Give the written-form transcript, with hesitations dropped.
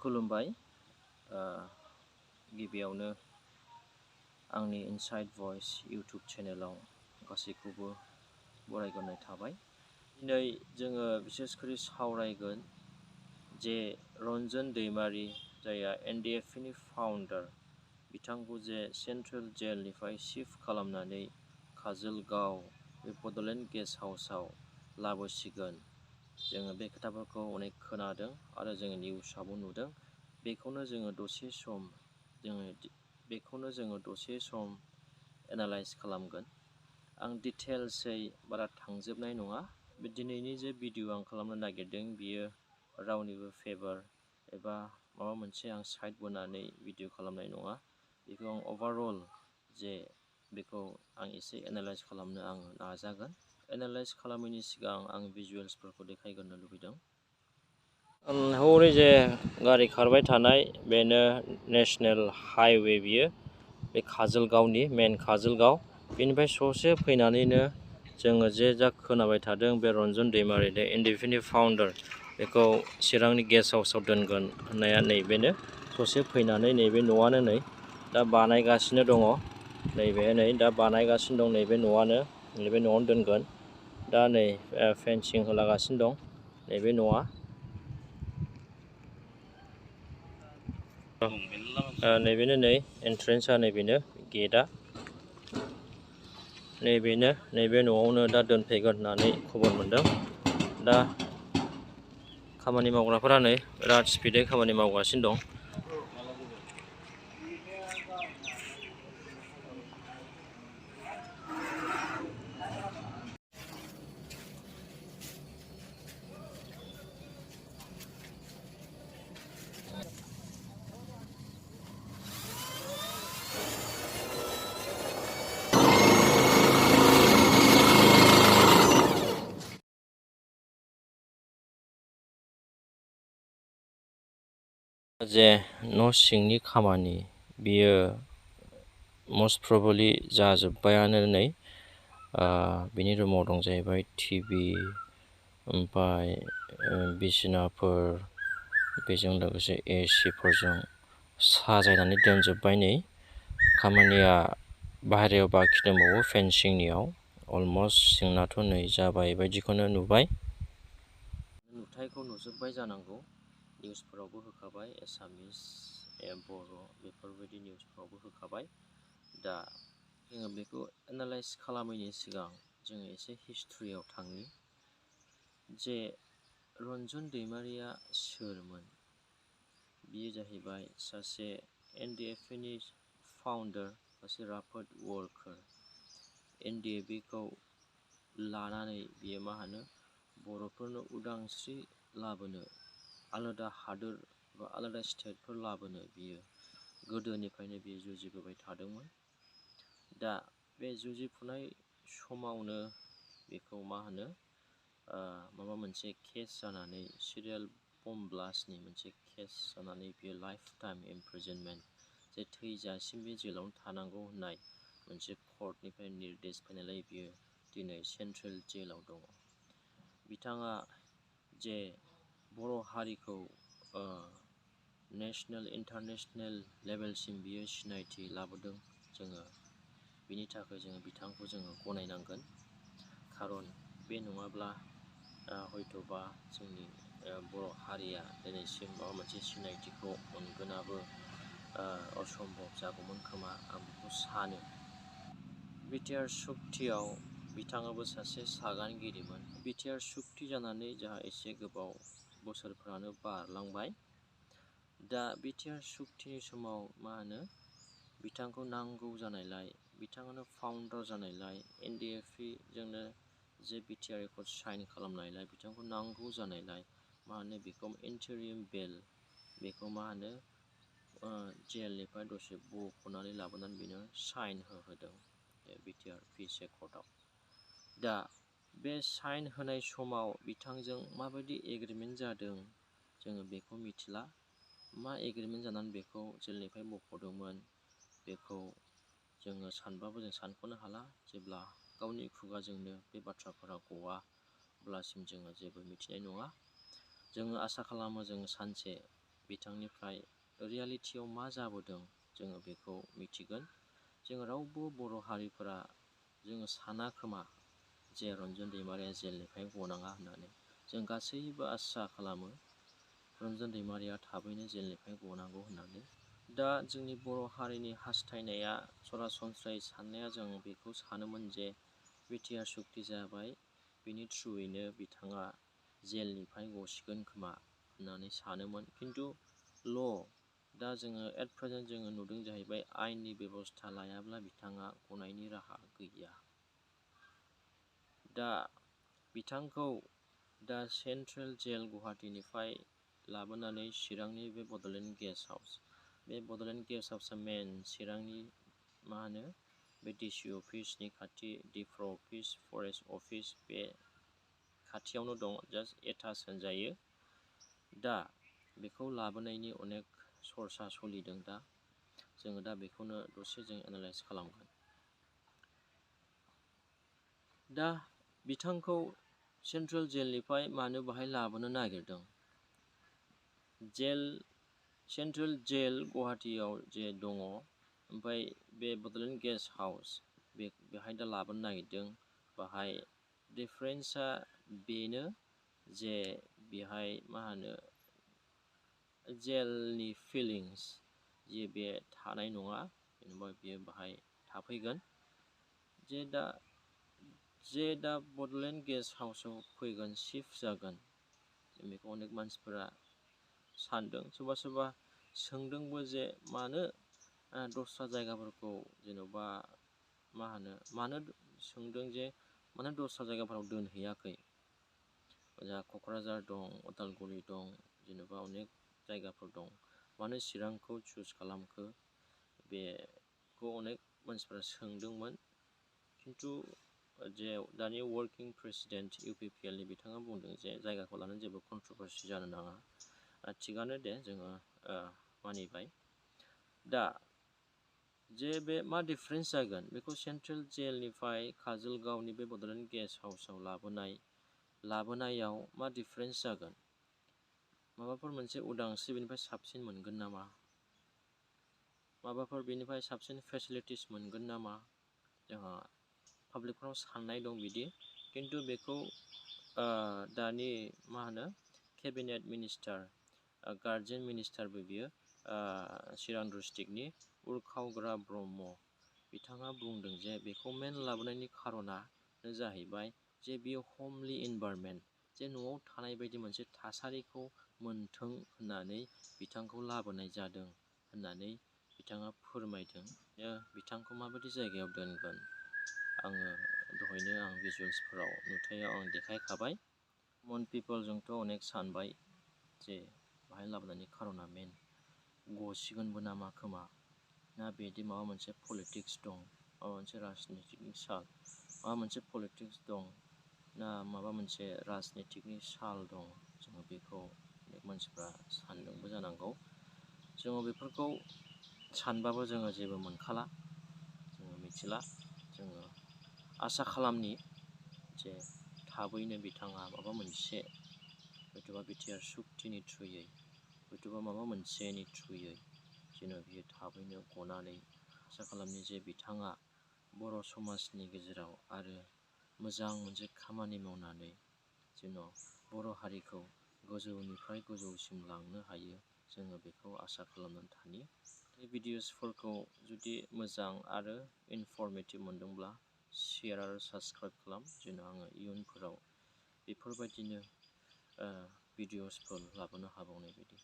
खुलुमबाय गिबियावनो आंनि इनसाइड भइस यूट्यूब चेनेलाव गासैखौबो बरायगोरनाय थाबाय। दिनै जोङो बिसेसकरि सावरायगोन जे रन्जन दैमारी जायहा NDFB नि फाउन्डार बिथांखौ जे सेन्ट्रेल जेलनिफ्राय शिफ्ट खालामनानै काजलगांव बे बड'लेण्ड गेस्ट हाउसाव लाबोसिगोन। जोङो बे खोथाफोरखौ अनेक खोनादों आरो जोङो निउसावबो नुदों। बेखौनो जोङो दसे सम एनालाइज खालामगोन। आं डिटेल्सै बारा थांजोबनाय नङा। बे दिनैनि जे भिडिअ आं खालामनो नागिरदों बियो रावनिबो फेभार एबा माबा मोनसे आं साइड बोनानै भिडिअ खालामनाय नङा। बेखौ आं अभारअल जे बेखौ आं एसे एनालाइज खालामनो आं नाजागोन। एनालाइज खालामैनि सिगां आं भिजुवेल्सफोरखौ देखायग्रोनो लुबैदों। हरै जे गारि खारबाय थानाय बेनो नेशनेल हाइवे बियो बे काजलगावनि मेन काजलगाव। बेनिफ्राय ससे फैनानैनो जोङो जे जा खोनाबाय थादों बे रन्जन दैमारी NDFB नि फाउन्डार बेखौ चिरांनि गेस्ट हाउसाव दोनगोन होननाया नैबेनो। ससे फैनानै नैबे न'आनो नै दा बानायगासिनो दङ। नैबे नै दा बानायगासिनो दं नैबे न'आनो। नैबे न'आवनो दोनगोन। दा नै फेन्सिं होलागासिनो दं नैबे न'आ। नैबेनो नै एन्ट्रेन्सआ नैबेनो गेटआ। नैबेनो नैबे न'आवनो दा दोनफैगोन होननानै खबर मोनदों। दा खामानि मावग्राफोरा नै बिराद स्पिडै खामानि मावगासिनो दं। जे न' सिंनि खामानि बियो मस्ट प्रबेबली जाजोब्बायानो नै। बिनि रुमाव दं जाहैबाय टिभि ओमफ्राय बिसिनाफोर बेजों लोगोसे एसिफोरजों साजायनानै दोनजोब्बाय नै। खामानिया बाहेरायाव बाखि दंबावो फेन्सिंनियाव। अलमस्ट जोंनाथ' नै जाबाय बायदिखौनो नुबाय। नुथायखौ नुजोब्बाय जानांगौ। निउसफोरावबो होखाबाय एसामिस बर' बेफोरबायदि निउसफोरावबो होखाबाय। दा जोङो बेखौ एनालाइज खालामैनि सिगां जोङो एसे हिस्ट्रियाव थांनि जे रन्जन दैमारिया सोरमोन। बियो जाहैबाय सासे NDFB नि फाउन्डार, सासे राफोद वर्कार। NDFB खौ लानानै बियो बर'फोरनो उदांस्रि लाबोनो, आलादा हादोर बा आलादा स्टेटफोर लाबोनो बियो गोदोनिफ्रायनो बियो जुजिबोबाय थादोंमोन। दा बे जुजिफुनाय समावनो बेखौ माबा मोनसे केस जानानै सिरियाल बम ब्लास्टनि मोनसे केस जानानै बियो लाइफ टाइम इमप्रिजनमेन्ट जे थैजासिम बे जेलावनो थानांगौ होननाय मोनसे कर्टनिफ्राय निर्देश फैनायलाय बियो दिनै सेन्ट्रेल जेलाव दङ। बिथाङा जे बर' हारिखौ नेसनेल इन्टारनेसनेल लेभेलसिम बियो सिनायथि लाबोदों। जोङो बिनि थाखाय जोङो बिथांखौ जोङो गनायनांगोन। खारन बे नङाब्ला हयथ'बा जोंनि बर' हारिया दिनैसिम माबा मोनसे सिनायथिखौ मोनगोनाबो असम्भब जागौमोन खोमा आं बेखौ सानो। बिटिआर सुक्तियाव बिथाङाबो सासे सागानगिरिमोन। बिटिआर सुक्ति जानानै जोंहा एसे गोबाव बोसोरफ्रानो बारलांबाय। दा बिटिआर सुक्तिनि समाव बिथांखौ नांगौ जानायलाय, बिथाङानो फाउन्डार जानायलाय, NDFB जोंनो जे बिटिआर एकर्ड साइन खालामनायलाय बिथांखौ नांगौ जानायलाय बेखौ इन्टारिम बेल बेखौ जेलनिफ्राय दसे बख'नानै लाबोनानै बेनो साइन होहोदों बिटिआर पिस एकर्डआव। दा बे साइन होनाय समाव बिथांजों माबायदि एग्रिमेन्ट जादों जोङो बेखौ मिथिला। मा एग्रिमेन्ट जानानै बेखौ जेलनिफ्राय बख'दोंमोन बेखौ जोङो सानबाबो जों सानख'नो हाला। जेब्ला गावनि खुगाजोंनो बे बाथ्राफोरा गवा अब्लासिम जोङो जेबो मिथिनाय नङा। जोङो आसा खालामो जों सानसे बिथांनिफ्राय रियालिटियाव मा जाबोदों जोङो बेखौ मिथिगोन। जों रावबो बर' हारिफोरा जोङो साना खोमा जे रन्जन दैमारिया जेलनिफ्राय गनाङा होननानै। जों गासैबो आसा खालामो रन्जन दैमारिया थाबैनो जेलनिफ्राय गनांगौ होननानै। दा जोंनि बर' हारिनि हास्थायनाया सरासनस्रायै साननाया जों बेखौ सानोमोन जे बिटिआर सुक्ति जाबाय बिनि थ्रुयैनो बिथाङा जेलनिफ्राय गसिगोन खोमा होननानै सानोमोन। खिन्थु दा जोङो एट प्रेजेन्ट जोङो नुदों जाहैबाय आयेननि बेबस्था लायाब्ला बिथाङा गनायनि राहा गैया। दा बिथांखौ दा सेन्ट्रेल जेल गुवाहाटीनिफ्राय लाबोनानै चिरांनि बे बड'लेण्ड गेस्ट हाउस, बे बड'लेण्ड गेस्ट हाउसआ मेन चिरांनि मा होनो बे डिसि अफिसनि खाथि, डिफ्र अफिस, फरेस्ट अफिस बे खाथियावनो दं, जास्ट एटाच होनजायो। दा बेखौ लाबोनायनि अनेक सरसा सोलिदों। दा जोङो दा बेखौनो दसे जों एनालाइज खालामगोन। दा बिथांखौ सेन्ट्रेल जेलनिफ्राय मानो बाहाय लाबोनो नागिरदों? सेन्ट्रेल जेल गुवाहाटीयाव जे दङ, ओमफ्राय बे बड'लेण्ड गेस्ट हाउस बेहाय दा लाबोनो नागिरदों। बाहाय डिफारेन्सा बेनो जे बेहाय मा होनो जेलनि फिलिंस जे बे थानाय नङा, जेनेबा बेयो बाहाय थाफैगोन। जे दा बड'लेण्ड गेस्ट हाउसआव फैगोन, शिफ्ट जागोन, जों बेखौ अनेक मानसिफोरा सानदों। सोरबा सोरबा सोंदोंबो जे मानो दस्रा जायगाफोरखौ जेन'बा मानो सोंदों जे मानो दस्रा जायगाफोराव दोनहैयाखै? जोंहा क'क्राझार दं, उदालगुरि दं, जेन'बा अनेक जायगाफोर दं, मानो चिरांखौ चुज खालामखो? बेखौ अनेक मानसिफोरा सोंदोंमोन। खिन्थु जे दानि वर्किं प्रेसिडेन्ट UPPLनि बिथाङा बुंदों जे जायगाखौ लानानै जेबो कन्ट्रभारसि जानो नाङा। थिगानो दे, जोङो मानिबाय। दा जे बे मा डिफारेन्स जागोन बेखौ सेन्ट्रेल जेलनिफ्राय काजलगावनि बे बड'लेण्ड गेस्ट हाउसआव लाबोनायाव मा डिफारेन्स जागोन? माबाफोर मोनसे उदांस्रि बेनिफ्राय साबसिन मोनगोन नामा? माबाफोर बेनिफ्राय साबसिन फेसिलिटिस मोनगोन नामा? जोंहा पाब्लिकफोराव साननाय दं बिदि। खिन्थु बेखौ दानि मा होनो केबिनेट मिनिस्टार, गार्जेन मिनिस्टारबो बियो चिरां डिस्ट्रिक्टनि उरखावग्रा ब्रह्म, बिथाङा बुंदों जे बेखौ मेन लाबोनायनि खारनानो जाहैबाय जे बियो हमलि इनभाइरनमेन्ट, जे न'आव थानाय बायदि मोनसे थासारिखौ मोनथों होननानै बिथांखौ लाबोनाय जादों होननानै बिथाङा फोरमायदों। बिथांखौ माबायदि जायगायाव दोनगोन आङो दहायनो भिजुअल्सफोराव नुथायाव आं देखायखाबाय। कमन पिपलजोंथ' अनेक सानबाय जे बाहाय लाबोनायनि खारना मेन गसिगोनबो नामा खोमा, ना बिदि माबा मोनसे पलिटिक्स दं, माबा मोनसे राजनितिकनि माबा मोनसे पलिटिक्स दं, ना माबा मोनसे राजनितिकनि साल दं? जोङो बेखौ अनेक मानसिफ्रा सानदोंबो जानांगौ। जोङो बेफोरखौ सानबाबो जोङो जेबो मोनखाला, जोङो मिथिला। जोङो आसा खालामनि जे थाबैनो बिथाङा माबा मोनसे हयथ'बा बिटिआर सुक्तिनि थ्रुयै, हयथ'बा माबा मोनसेनि थ्रुयै जेन' बियो थाबैनो गनानै, आसा खालामनि जे बिथाङा बर' समाजनि गेजेराव आरो मोजां मोनसे खामानि मावनानै जेन' बर' हारिखौ गोजौनिफ्राय गोजौसिम लांनो हायो, जोङो बेखौ आसा खालामनानै थानि। बे भिडिअसफोरखौ जुदि मोजां आरो इनफरमेटिभ मोनदोंब्ला शेयार आरो साबस्क्राइब खालाम, जेन' आङो इयुनफोराव बेफोरबायदिनो भिडिअसफोर लाबोनो हाबावनाय बायदि।